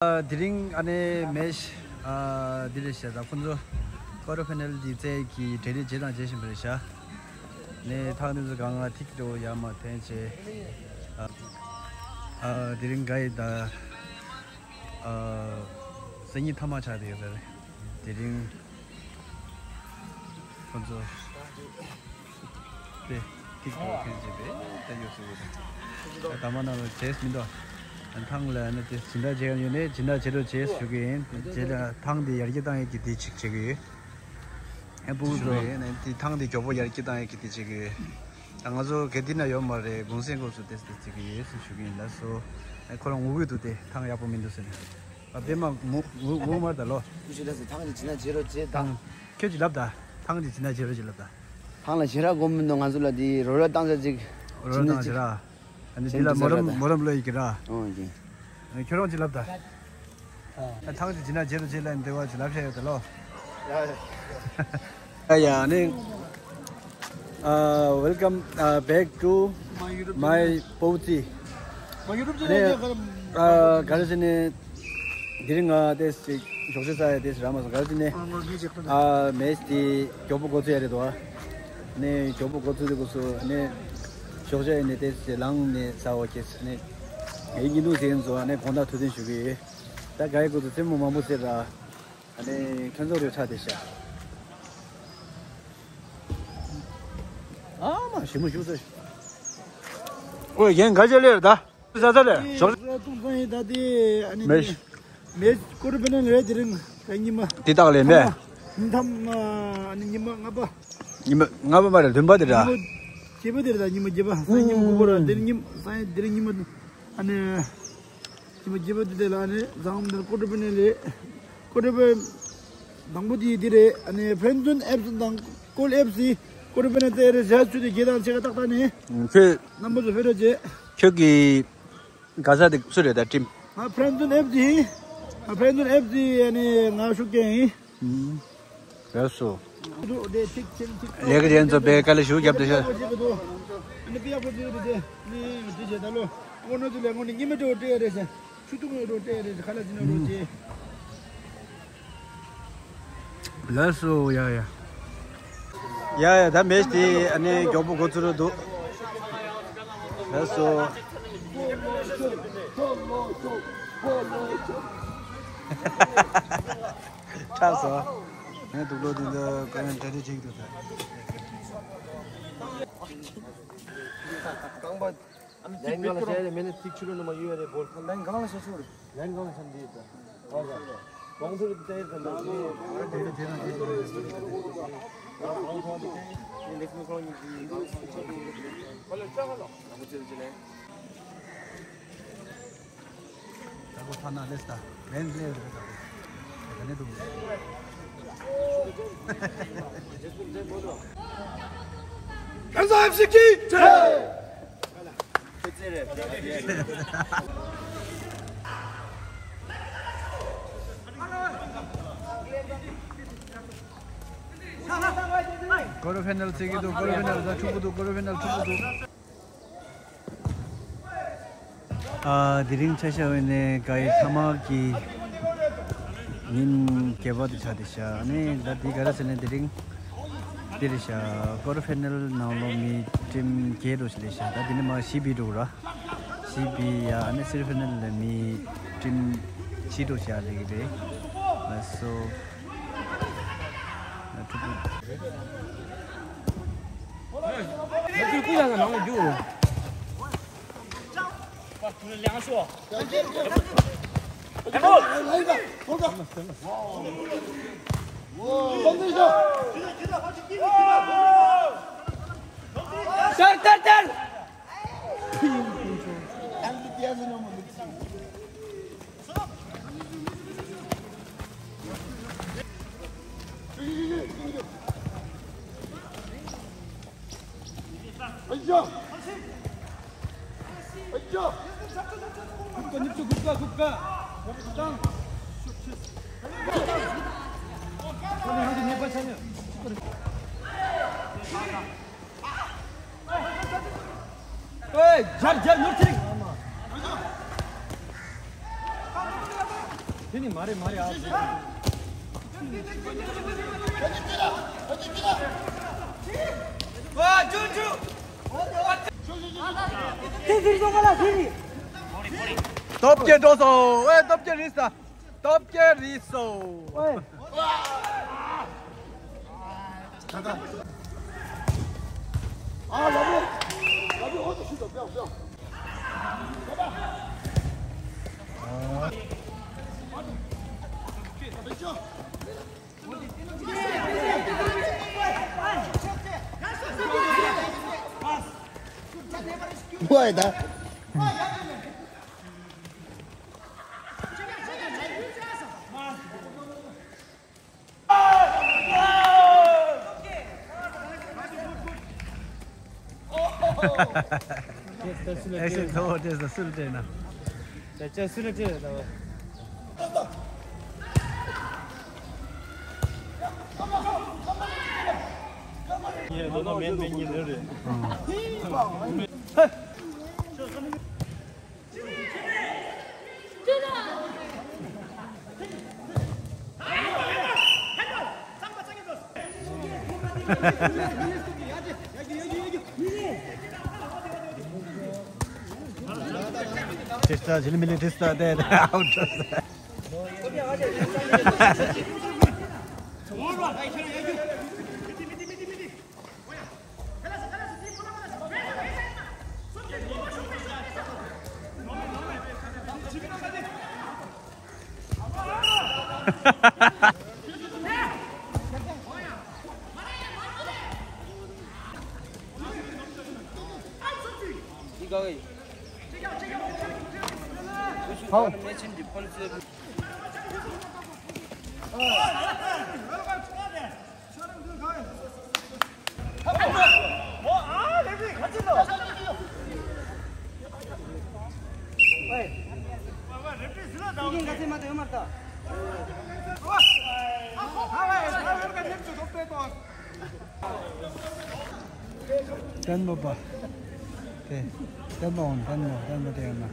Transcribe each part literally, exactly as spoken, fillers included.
ཨ། དེ་རིང་ཨ་ནི་མེཆ་ཨ་འདི་རེད་ཤག་ད་ཁོང་ཚོ་ཀོ་ཊར་ཕའི་ནལ་འདི་རྩེད་གི་གྲ་སྒྲིག་བྱེད་དང་བྱེད་བཞིན་པ་རེད་ཤག་ནས་ཐག་འདི་ཚོ་གང་ང་ཐིག་འགྲོ་ཡ་མ་འཐེན་བྱས། ཨ། ཨ། དེ་རིང་ག་ཡི་ད། ཨ། སང་ཉིན་ཐ་མག་ཆགས་བསྡད་ཡོད་ས་རེད། དེ་རིང་ཁོང་ཚོ་དེ་ཐིག་འགྲོ་འཐེན་བྱས་པས་ད་ཡོད་ས་རེད། ད་མ་ན་ལ་བྱས་མི་འདུག་ཨ། ཐང་ལ་ནི་དེ་སྦྱིན་བདག་བྱེད་ཡ་ཡོད་ནས་སྦྱིན་བདག་བྱེད་རོགས་བྱས་ཞུ་གི་ཡིན། རྗེས་ལ་ཐང་དེ་ཡར་རྒྱས་བཏང་ཡས་ཀྱི་དེ་ཅིག་བྱེད་ཀྱི་ཡོད། ཨེ། ཕྲུ་གུ་ཚོ་ཡིན་ནས་དེ་ཐང་དེ་མགྱོགས་པོ་ཡར་རྒྱས་བཏང་ཡས་ཀྱི་དེ་བྱེད་ཀྱི་ཡོད། ད་ང་ཚོ་ག་དེ་ན་ཡོད་མ་རེད། གུང་སེང་སྐབས་སུ་དེ་དེ་བྱེད་ཀྱི་ཡོད་ཟེར་ཞུ་གི་ཡིན། ལགས་སོ། ཨེ། ཁོ་རང་ངུ་གི་འདུག་དེ་ཐང་ཡག་པོ་མི་འདུག་ཟེར་ནས། ཨ། པད་མ་ངུ་ངུ་ངུ་མ་ད་ལོ། ཁྱོད་ལ་ཟེར་ཐང་དེ་བྱིན་ན་བྱེད་རོགས་བྱེད་དང་། ཁྱོད་ཀྱིས་ལབ་ད། ཐང་དེ་བྱིན་ན་བྱེད་རོགས་བྱེད་ལབ་ད། ཐང་ལ་བྱེད་ར་དགོས་མི་འདུག་ང་ཚོ་ལ་དེ་རོགས་རོགས་བཏང་ས་ཅིག་རོགས་རོགས་བཏང་ས་ར། ཨ་ནི་འདི་ལ་མོ་རམ་མོ་རམ་ལོས་ཡི་གི་ར། ཨོ་ཡིན། ཁྱོད་རང་ཅི་ལབ་ད། ཨ། ཐང་ཅི་ཅི་ན་རྗེ་རུ་རྗེ་ལ་འདི་བ་ཅི་ལབ་བཤད་ཡོད་ད་ལོ། ཡ་ཡ། ཨ་ཡ་ནི། ཨ། Welcome, ཨ། back to my པོ་ཙི། ཨ། ག་རེ་ཟེར་ནས། དེ་རིང་ང་ཏེས་ཅིག་ཞོགས་ཇ་ཟ་ཡ་ཏེས་ར་མ་སོང་། ག་རེ་ཟེར་ནས། ཨ། མེཆ་དེ་མགྱོགས་པོ་འགོ་ཚུགས་ཡ་རེད་དོ། ནས་མགྱོགས་པོ་འགོ་ཚུགས་དུས་སྐབས་སུ་ནས་ཞོགས་ཇ་ཡིན་ནས་ཏེས་ལངས་ནས་ཟ་བ་ཁེས་ནས། ངའི་བརྙན་ཐུང་གཟིགས་མཁན་ཚོ་ནས་དགོང་དག་ཐུགས་རྗེ་ཆེ་ཞུ་གི་ཡོད། ད་ག་ཡི་སྐབས་སུ་རྩེད་མོ་མང་པོ་རྩེས་ར། ཨ་ནི་ཁྱོད་ཚོ་རེ་ཆགས་བསྡད་ཤག་ཨ་མ་ཞིམ་མོ་ཞུ་ཚོད། ཨོ་ཡ། ག་ཅི་ལེར་ད། ཟ་ཚ་རེད་ཞོགས། ཏུང་ཚང་ཡིན་ད་དེ་ཨ་ནི་མེ་མེ་ཀོ་རི་པེ་ནང་རེད། དེ་རིང་ད་ཉི་མ། དེ་དག་ལས་མེད། ཐམ་ཨ་ནི་ཉི་མ་ལྔ་པ། ཉི་མ་ལྔ་པ་མ་རེད། བདུན་པ་དེ་ར། ཉི་མ་བརྒྱད་པ་དེ་རེད། ད་ཉི་མ་བརྒྱད་པ་སང་ཉི་མ་དགུ་པ་ར། དེ་རིང་ཉི་མ་སང་དེ་རིང་ཉི་མ་ཨ་ནི། ཉི་མ་བརྒྱད་པ་དེ་དེ་ལ་ནི་ཟངས་དེར་ཀོ་ཏི་པེ་ནེ་ལེ། ཀོ་ཏི་པེ་དང་པོ་དེ་དེ་རེད། ཨ་ནི་ཕན་ཚུན་ཨེབ་སི་དང་ཀོལ་ཨེབ་སི་ཀོ་ཏི་པེ་ནེ་ཏེ་རེད། ཟ་ཆུ་དེ་རྒྱལ་དང་ཆེ་ག་ཏག་ཏག་ནི། ཁྱོད་རྣམ་པ་ཚོ་ཕེ་རོ་ཅེ། ཁྱོད་ཀྱི་ག་ས་དེ་སུ་རེད་ད་ཊིམ། ང་ཕན་ཚུན་ཨེབ་སི་ཡིན། ང་ཕན་ཚུན་ཨེབ་སི་ཨ་ནི་ང་ཤུགས་ཅན་ཡིན། ལགས་སོ། ལས་ཀ་ཅན་ཚོ་པའི་དཀའ་ལས་ཞུ་རྒྱབ་དེ་ཤོད། ལགས་སོ། ཡ་ཡ། ཡ་ཡ། ད་མེཆ་དེ་ཨ་ནི་མགྱོགས་པོ་འགོ་ཚུགས་རོགས་འདུག་ལགས་སོ། ཁྲག་སོ། ངས་དུག་ལོག་འདི་འདྲ་ཀོ་ཡོན་གྲ་སྒྲིག་བྱེད་ཀྱི་འདུག་ད། རྐང་པ་ལན་གང་ལ་བྱས་རེད། མེད་ན་ཐིག་ཆུ་ལོ་ནུ་མ་གཡུག་ཡ་རེད་བོལ། ལན་གང་ལ་བྱས་ཆོག་རེད། ལན་གང་ལ་བྱས་འདི་ད། གང་ལ་གང་ཐུར་དེ་ད་ད་ལན་གང་ལ་བྱས་འདི་ད། ལན་གང་ལ་བྱས་འདི་ད། ད་ཁོ་ཐ་ན་ལེས་ད། ལན་ལེ་རེད་ད། ད་ནི་འདུག་ཨེབ་སི་ཀི་ཅེ། ཀོ་ཏར་ཕའི་ནལ་རྩེ་གི་འདུག་ཀོ་ཏར་ཕའི་ནལ་ད་འཁྲུག་པོ་འདུག་ཀོ་ཏར་ཕའི་ནལ་འཁྲུག་པོ་འདུག་ཨ། དེ་རིང་ཆ་བཞག་པ་ཡིན་ན་ག་ཡི་ཐ་མག་གི་ཉིན་བརྒྱད་པ་དེ་ཆགས་བསྡད་ཤག་ཨ་ནི་ད་དེ་ག་རེ་ཟེར་ན་དེ་རིང་འདི་རེད་ཤག་ཀོ་ཏར་ཕའི་ནལ་ནང་ལོགས་མི་ཊིམ་བརྒྱད་འདྲ་ཞིག་སླེབས་ཤག་ད་དེ་ནས་མར་བཞི་པའི་འགྲོ་ར། བཞི་པའི་ཡ་ཨ་ནི་སེ་མི་ཕའི་ནལ་ལ་མི་ཊིམ་བཞི་འདྲ་ཞིག་སླེབས་ཀྱི་རེད། ལགས་སོ། ཨེ། སྦྱར་སྦྱར་ནོར་ཚིག་དེ་ནི་མ་རེད་མ་རེད་ཨ། སྟོབས་རྒྱལ་འགྲོ་སོང་། ཨེ་སྟོབས་རྒྱལ་རིག་ས། སྟོབས་རྒྱལ་རིག་སོང་། ཨེ། ཨ་ལ་མོ། ལ་མོ་ཨོ་ཏོ་ཤི་ཏོ་ཕེའོ་ཕེའོ། ཝའི་ད། ཨེ་ཤེ་ཐོ་ཏེ་ས་སུ་ལ་ཏེ་ན། ད་ཅ་སུ་ལ་ཏེ་ན་ད། ཡེ་དོ་ནོ་མེན་མེན་ཉི་ལེ་རེ། Testa, jilmili testa, de, de, out. བརྟན་པོ་པ། དེ། བརྟན་པོ་འོང་བརྟན་པོ་བརྟན་པོ་དེ་ཡོད་ན།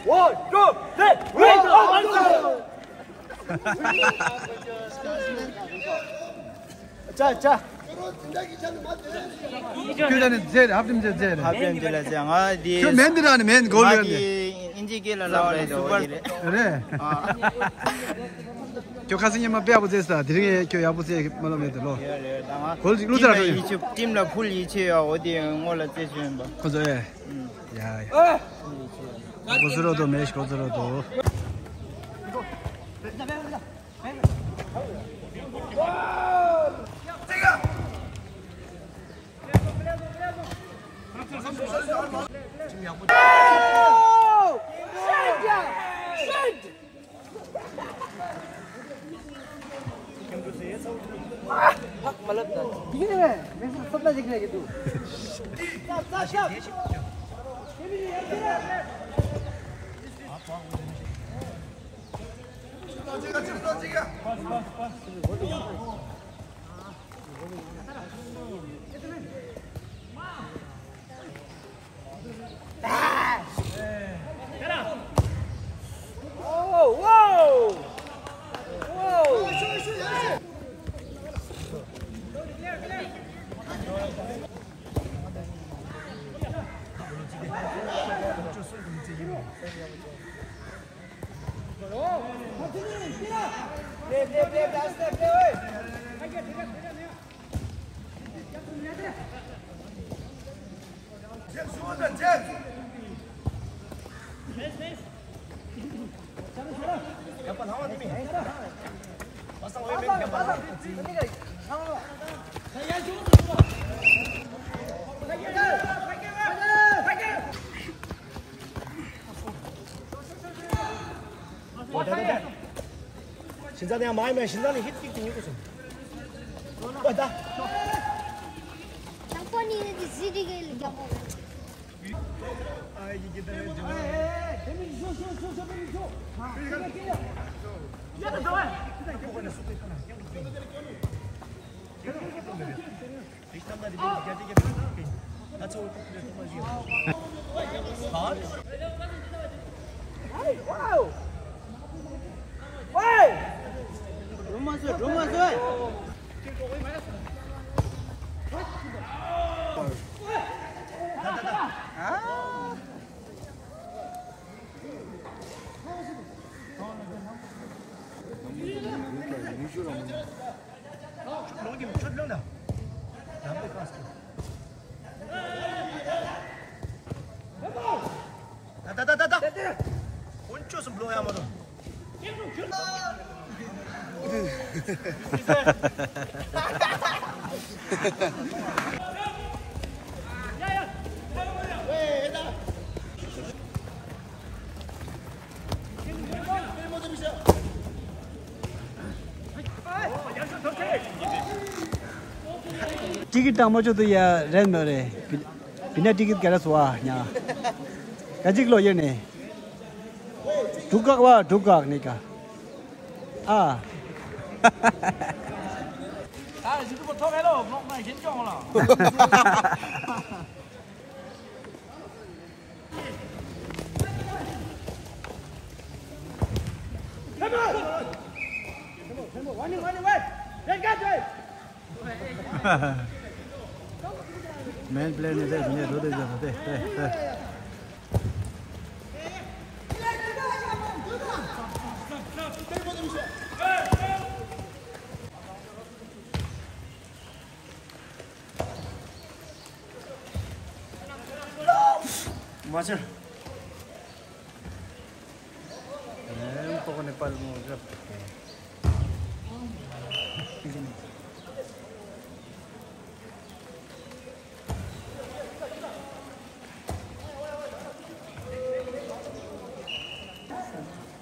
One, two, three, wait, oh, one, two. ཅ་ཅ། ཁྱོད་ད་ནི་རྫས་རེད། ཧབ་ཏིམ་རྫས་རྫས་རེད། ཧབ་ཏིམ་རྫས་ལ་རྫས། ང་དེ་ཁྱོད་མེན་འདི་ར་ནི་མེན་གོལ་ང་ཡོད་དེ་ནི། ཨིན་ཇི་སྐད་ལ་ལབ་ལ་ཡོད་དེ་སུ་པར་རེད། ཨ། ཁྱོད་ཁ་སང་ཉི་མ་དཔེ་ཡག་པོ་རྩེས་ས། དེ་རིང་ཡང་ཁྱོད་ཡག་པོ་རྩེས་མ་ལབ་མེད་དེ་ལོ། ཡོད་རེད་ད་ང་། གོལ་ཅིག་བླུགས་ཚར་འགྲོ་ཡིན། ཊིམ་ལ་ཕུལ་ཡིད་ཆེས་ཡོད། འོ་དེ་སྔོན་ལ་རྩེས་བྱོས་ཡིན་པ། ཁོ་ཚོ་ཨེ། ཡ་ཡ། ཁོ་ཚོ་རོ་དོ་མེ་ཤི་ཁོ་ཚོ་རོ་དོ། ཞིན་ཙང་དེ་ཡང་མ་ཡིན་མ་ཡིན་ཞིན་ཙང་ནི་ཧིད་ཏིག་ཏིག་ཉིད་དུ་སོང་། ཨོ་ད། དང་པོ་ནི་ནི་ཟི་ཏི་གེ་ལ་རྒྱག་པ། ཨ་ཡི་གི་ད་ཡ་ཇི་མ། ཨེ་ཨེ་ཨེ། དེ་མི་ཤོ་ཤོ་ཤོ་ཤོ་དེ་མི་ཤོ། ཧ་ཧ་ཧ། ཡ་ད་ད་བ། ཊི་ཀེ་ཊི་དང་མ་ཆོག་ཏུ་ཡ་རན་མོ་རེད། བི་ན་ཊི་ཀེ་ཊི་ག་ར་སུ་བ་ཉ་ག་ཅིག་ལོ་ཡོད་ནས། དྲུག་བཀག་བ་དྲུག་བཀག་ནི་ཀ་ཨ། མེན་པི་ལེ་ནི་དེ་ནི་རོ་དེ་ཇ་དེ་དེ་དེ། མ་ཆེར། ཨེ། ཁོ་ཁོ་ནེ་པཱལ་མོ་རབ།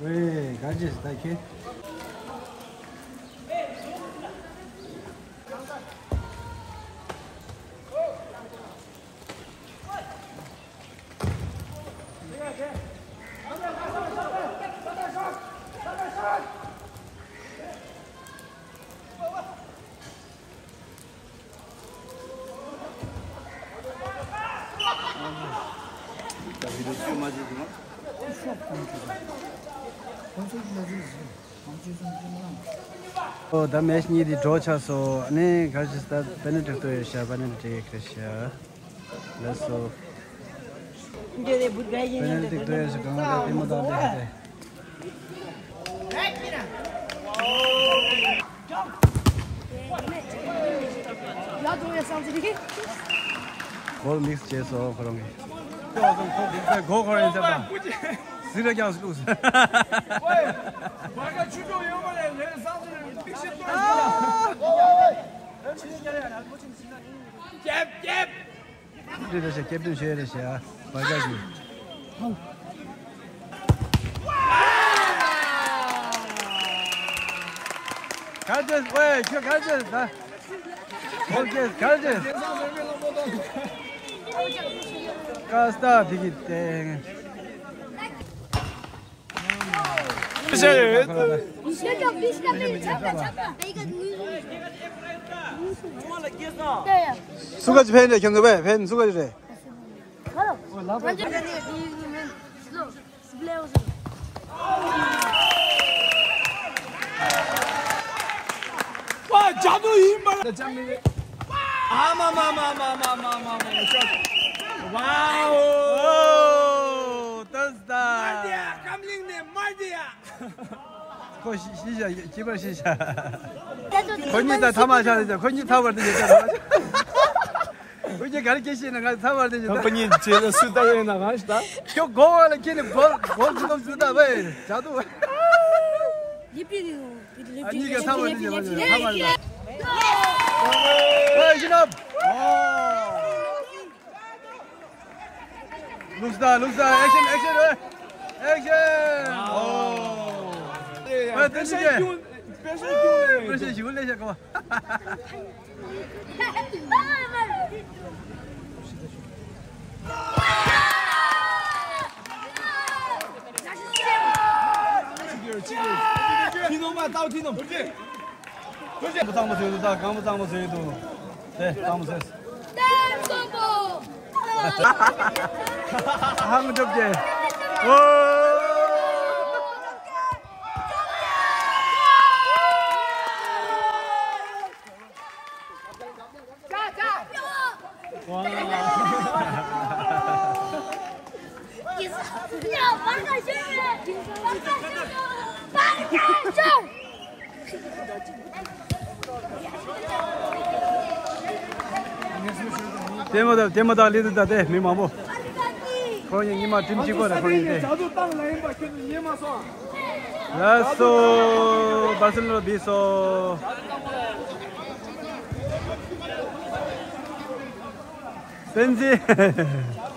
ཝེ། ག་ཅེས་ད་ཁེ། ཨོ། ད་མེཆ་གཉིས་དེ་ཌྲོ་ཆགས་སོང་། ཨ་ནི་ག་རེ་ཟེར། ད་པེ་ནལ་ཊི་ཐོབ་ཡོད་ཤག་པེ་ནལ་ཊི་ཐོབ་ཡོད་ཤག་པེ་ནལ་ཊི་ཁེ་ཤག་ལགས་སོ། པེ་ནལ་ཊི་ཐོབ་ཡོད་ཤག་གང་ལ་དེ་མོ་ད་ལྟ་ཧེ་ཏེ། གོལ་མིག་སི་བྱས་སོང་ཁོ་རང་གིས། གོལ་ཁོ་རང་ཡིན་ཟེར་བ། ཟི་ར་ཀྱང་སུ་ལུགས་ཟེར། རེད་རེད་ཤག་ཀེབ་ཏན་ཤོས་རེད་ཤག་བར་ག་གི། ག་རེ་བྱས། ཝེ། ཁྱོད་ག་རེ་བྱས་ད། ཧོལ་ཅེས་ག་རེ་བྱས། ཀ་སྟ་དེ་གི་སྟེང་། སུ་ག་ཅི་ཕན་རེད། ཁྱོད་ཚོ་བས་ཕན་སུ་ག་ཅི་རེད། ཨ་མ་མ་མ། ཝའོ། ཨོ། ཏོག་ཙམ་ད། མར་དེ་ཡ། ཀམ་ལིང་ནས་མར་དེ་ཡ། ཁོ་ཤི་ཤི་ཤག་ཁྱི་པར་ཤི་ཤག་ཁོ་གཉིས་ད་ཐ་མག་ཆགས་རེད་ཤག་ཁོ་གཉིས་ཐ་བར་དུ་ཡོད་ཤག་ཁོ་གཉིས་ག་རེ་སྐད་ཤེས་ན། ང་ཐ་བར་དུ་ཡོད། ཁོ་གཉིས་རྗེས་ལ་སུ་ལྟ་ཡོད་ན་གང་ཞིག་ད། ཁྱོད་གོ་བ་ལ་ཁྱེར་ནས་གོལ་གོལ་ཚུ་ལོམ་ཚུ་ལྟ་བས་བྱ་དུ། ཨ་གཉིས་ཀ་ཐ་བར་དུ་ཡོད་ཤག་ཐ་བར་དུ། ཨོ། ཤི་ནོབ། ཨོ། ལུགས་ད་ལུགས་ད། ཨེག་ཤན་ཨེག་ཤན། ཨེག་ཤན། ཨོ། ཨ་ཏན་ཏན་ཅེ། པེ་ཤ་ཞུ་ལེ་ཤ་གོ། ཐིག་ནོམ་མ་ཏའོ་ཐིག་ནོམ། གང་པོ་གཙང་མ་བཟོས་འདུག་ད་གང་པོ་གཙང་མ་བཟོས་འདུག་དེ་གཙང་མ་བཟོས། ཧང་ཅོབ་ཀྱེ། ཨོ། དེ་མ་ད་དེ་མ་ད་ལི་དུ་ད་དེ་མི་མང་པོ། ཁོང་གཉིས་ཉི་མ་ཊིམ་གཅིག་པ་རེད་ཁོང་གཉིས་དེ། ལགས་སོ། བར་སེ་ལོ་ན་བིས་སོ། སྤེན་ཚེ།